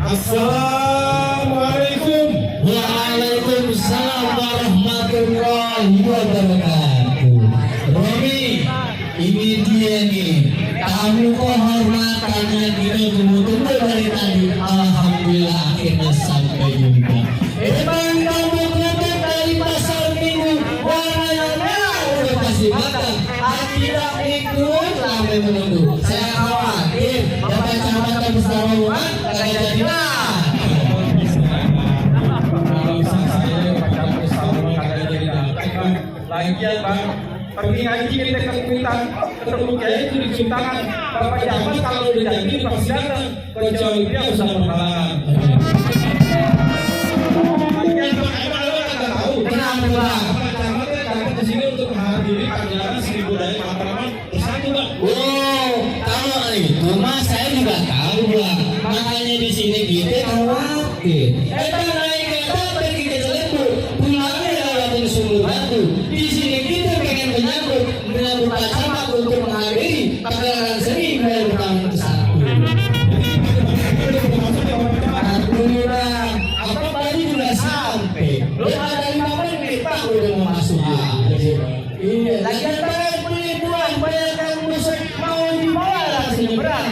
Assalamualaikum. Waalaikumsalam warahmatullahi wabarakatuh. Romi, ini dia nih. Kamu kehormatannya kita tunggu-tunggu dari tadi. Alhamdulillah akhirnya sampai juga. Emang kamu keluar dari pasar minggu warna yang merah udah pasti makan. Tidak ikut ramai menunggu. Saya khawatir dapat kecamatan besar rumah kagak jadi lah. Lagian bang, pergi ngaji kita ketemu kiai itu dicium tangan. Bapak Jamal kalau udah janji pasti datang. Kecuali dia usah berhalangan. Lagian bang, emang lo nggak tahu. Kenapa bang? Bapak Jamal kan datang ke sini untuk menghadiri pagelaran Seni Budaya Matraman bersatu bang. Oh, kalau itu mas saya juga tahu bang. Makanya di sini kita khawatir. Kita naik kereta pergi ke Cilegon, pulangnya lewatin Sumur Batu. Di sini kita pengen menyambut acara untuk menghadiri pagelaran seni budaya tahun ke-1. Alhamdulillah, apa tadi sudah sampai. Lo ada 5 menit pak udah mau masuk. Iya, lagian tangan beli buang bayarkan musik mau dibawa langsung nyebrang.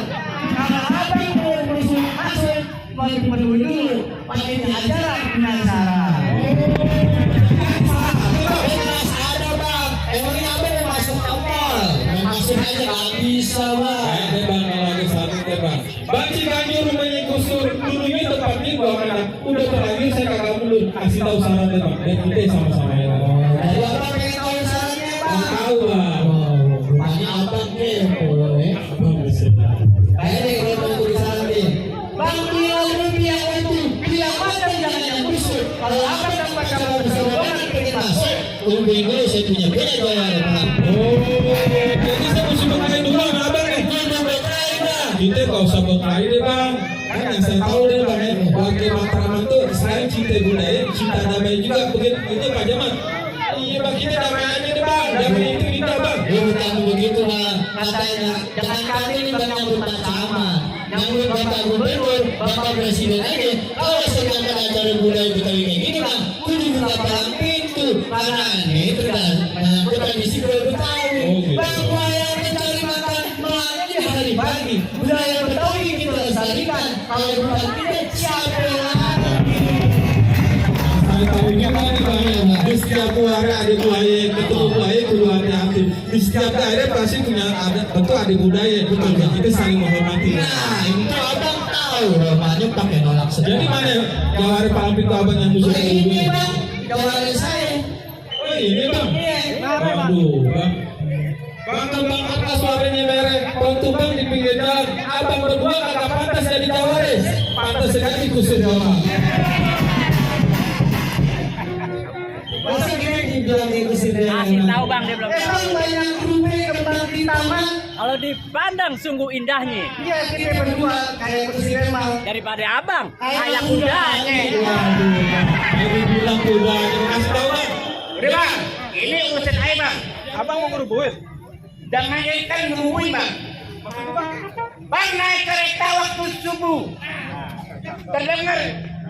Kalau abang mau musik masuk mau dipenuhi dulu pakai acara penasaran. Ada bang, emangnya abang mau masuk ke mall? Masuk aja nggak bisa bang. Bang, kalau lagi satu deh bang. Bang Ciganjur rumahnya kusur, dulunya tempatnya gua mana? Udah terlanjur saya kagak dulu kasih tahu syaratnya bang. Dan kita sama-sama ya. Jadi abang pengen tahu syaratnya bang? Tahu bang. Tanya abang deh, boleh. Ayo deh kalau mau disalahin. Bang bilang rupiah itu bilang macam jangan yang busuk. Kalau abang dapat kamu berseberangan pengen masuk. Tunggu dulu saya punya beda bayar bang. Oh, jadi saya mesti bertanya dulu sama abang nih. Kita gak usah berkelahi deh bang. Kan yang saya tahu deh bang ya, warga Matraman tuh selain cinta budaya, cinta damai juga. Begitu Pak Jamal. Iya bang, kita damai aja deh bang. Damai itu kita bang. Bukan begitu bang, katanya jangan kali ini bang nyambut Pak Camat, nyambut Bapak Gubernur, Bapak Presiden aja. Kalau sedangkan acara budaya Betawi kayak gini bang, kudu buka palang pintu. Karena ini tradisi budaya Betawi. Bang yang mencari makan makan di hari pagi. Budaya Betawi kita lestarikan. Kalau bukan kita siapa yang ada? Saya tahu gimana nih bang ya. Di setiap keluarga ada budaya, ketemu budaya keluarga aktif. Di setiap daerah pasti punya ada betul ada budaya, betul bang. Kita saling menghormati. Nah, itu abang tahu, makanya pakai nolak sedang. Jadi mana jawara palang pintu abang yang musuh Ini bang, jawara saya. Oh ini bang. Waduh bang. Bang tembang apa suaranya merek? Bang tumbang di pinggir jalan. Abang berdua kagak pantas jadi jawares. Pantas sekali kusir abang. Masa gini dibilang itu sih Kasih tahu bang, dia belum tahu. Emang banyak rumah kembang di taman. Kalau dipandang sungguh indahnya Iya kita berdua kayak presiden mal. daripada abang kayak kudanya. Ini bilang kudanya. Kasih tahu bang. Udah bang, ini urusan air bang. Abang mau ngerubuhin? Jangan ikan ngerubuhin bang. Bang naik kereta waktu subuh. Terdengar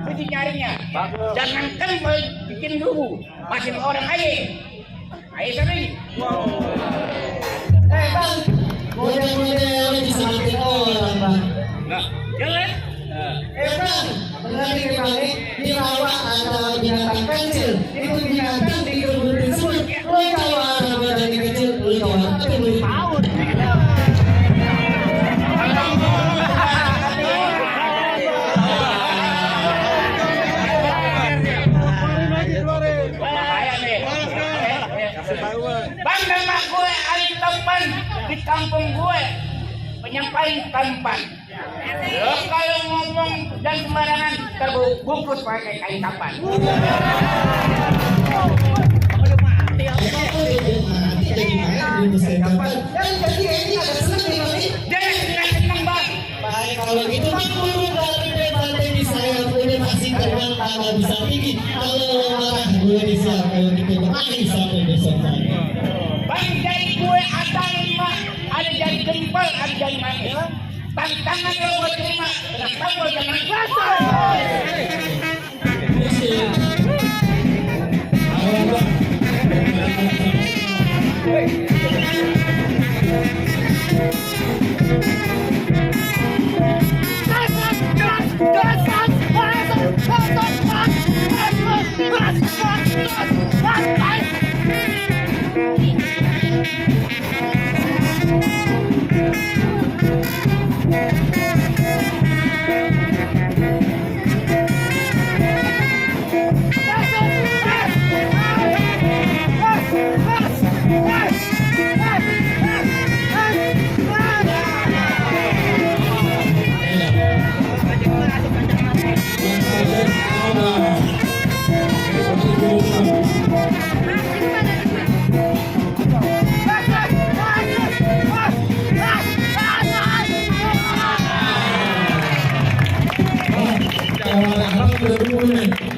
bunyi nyarinya. Jangankan mau bikin rubuh, masih orang aja. Ayo sering. Bang, model-model disamatin orang bang. Nah, jangan. Bang, benar nih bang, di rawa ada binatang kecil. Itu binatang dikerubutin semut. Lo tahu orang badannya kecil, lo tahu apa yang boleh tahu? Bahaya nih. Bang nama gue Ali Tampan di kampung gue. Penyampaian tampan. Lo kalau ngomong dan sembarangan terbungkus pakai kain tampan. Jangan senang-senang bang. Baik kalau gitu bang, turun dari pantai di saya udah masih terbang tangga bisa tinggi. Kalau marah gue disiap kalau kita berani sampai besok pagi. Bang dari gue ada 5, ada dari jempol, ada dari mana? Tantangan yang gue terima dengan tombol jangan kuasa.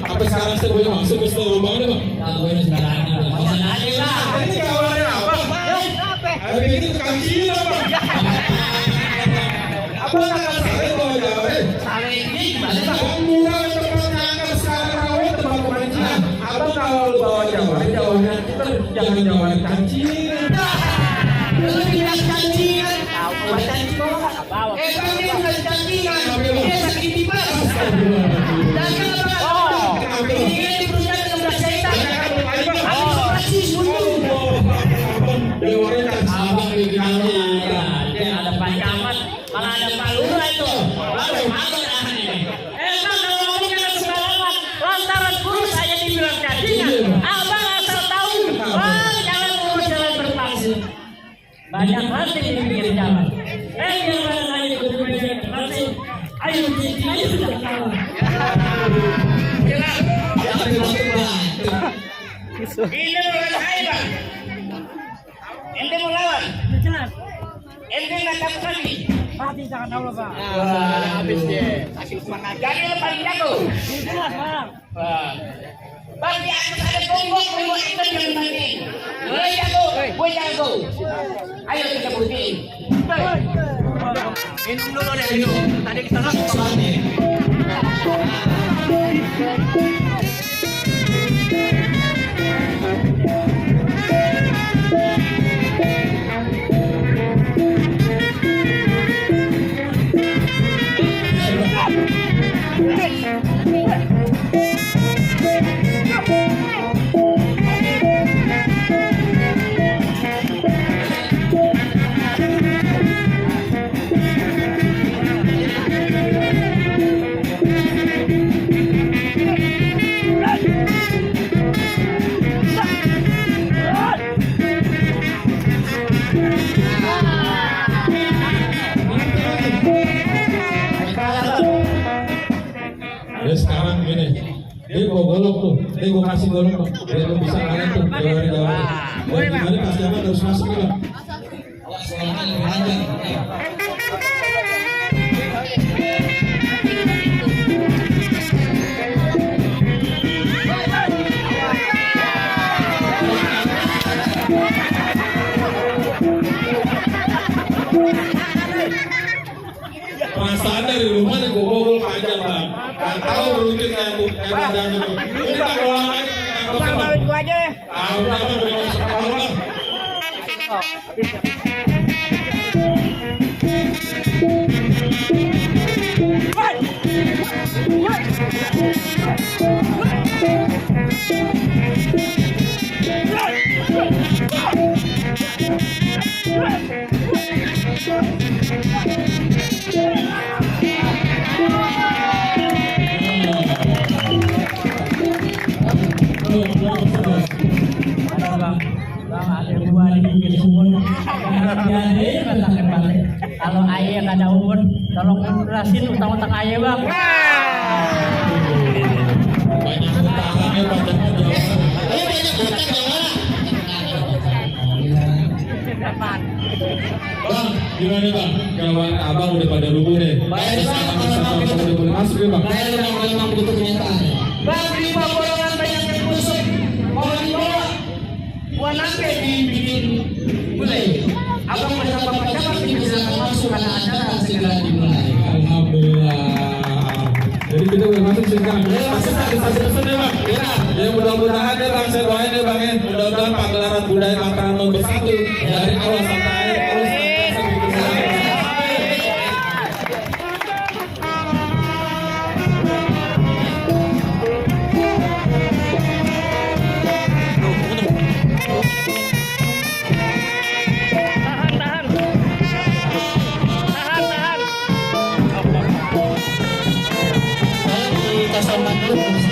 Apa sekarang saya boleh masuk ke seluruh rumah ini, Bang? Ini kawannya apa? Habis itu tukang Cina, Bang. Apa nggak saya bawa Jawa? Bang murah tempat ngangkat sekarang rawat tempat pemancing. Abang kalau lu bawa Jawa, Jawanya kita jangan Jawa kancing. abang bikinnya ada Pak Camat, malah ada Pak Lurah itu. Baru abang ini. Emang kalau ngomongnya sembarangan, lantaran kurus aja dibilang cacingan. Abang asal tahu, wah jangan urus jalan berpanggung. Banyak hati di pinggir jalan. Jangan hanya berpikir hati. Ayo kita ayo sudah kalah. Ini bukan saya, Bang. Ente mau lawan? Jelas. Ente nggak takut lagi? Mati jangan Allah, Bang. Habis dia. Kasih semangat. Jadi lo paling jago. Jelas, Bang. Bang di atas ada tonggok, gue itu yang main. Gue jago. Ayo kita buktiin. Minum dulu deh, minum. Tadi kita langsung. Ya sekarang gini, dia gua golok tuh, dia gua kasih golok tuh, dia lu bisa kalian tuh, jawab. Dan gimana pas jaman harus masuk nih, Bang. Perasaan dari rumah nih gua gol panjang, Bang. Kan tahu beruntun kayak dan itu. Ini tak bola aja. Sama itu aja. Tahu apa beruntun sekolah, Bang. Kalau ayah nggak ada umur, tolong jelasin utang-utang ayah, Bang. Banyak utangnya, banyak Kapan? Bang, gimana Bang? Kawan abang udah pada rubuh deh. Baik, Bang. Udah boleh masuk ya Bang? Saya memang butuh kenyataan. Bang, 5 golongan banyak yang busuk. Mau dibawa? Buat apa dibikin mulai? Abang bersama Pak Camat bisa langsung karena acara segera dimulai. Jadi kita boleh masuk sih Kang. Ya masuk Kang, kita pesan ya Bang. Ya mudah-mudahan ya Bang, saya doain ya Bang ya. Mudah-mudahan pagelaran budaya Mataram nomor 1 dari awal sampai akhir terus Tahan. Kalau di 08 dulu